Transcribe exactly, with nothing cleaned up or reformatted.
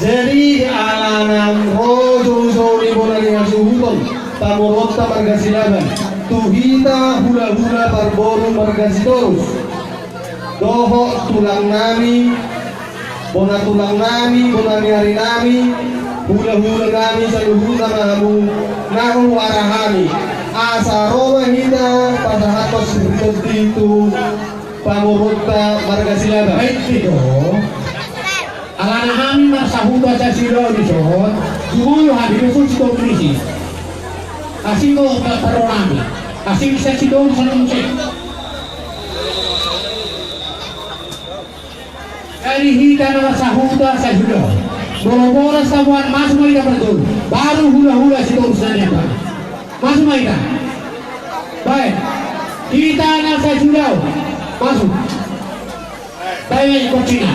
Jadi ala naung ro jou-jou ni bona ni hasuhuton pamoruonta marga Silaban tu hita hulahula parboru marga Sitorus dohot tulang nami, bona tulang nami, bona ni ari nami, hulahula nami saluhutna ma hamu na huara hami, asa ro ma hita pasahathon siritondi tu pamoruonta marga Silaban. Baik, itu. Alana hami marsahuta sae Siulaon dison, jumolo hami dohot Sitorus i. Asing do tartaru nami. Asing sae Sitorus, asing sae. Jadi hita na marsahuta sae Siulaon, molo boras taboan, masuk ma hita martolu. Baru hulahula Sitorus na nian. Masuk ma hita. Baik. Hita na sae Siulaon, masuk. Baik, baik, kuncina.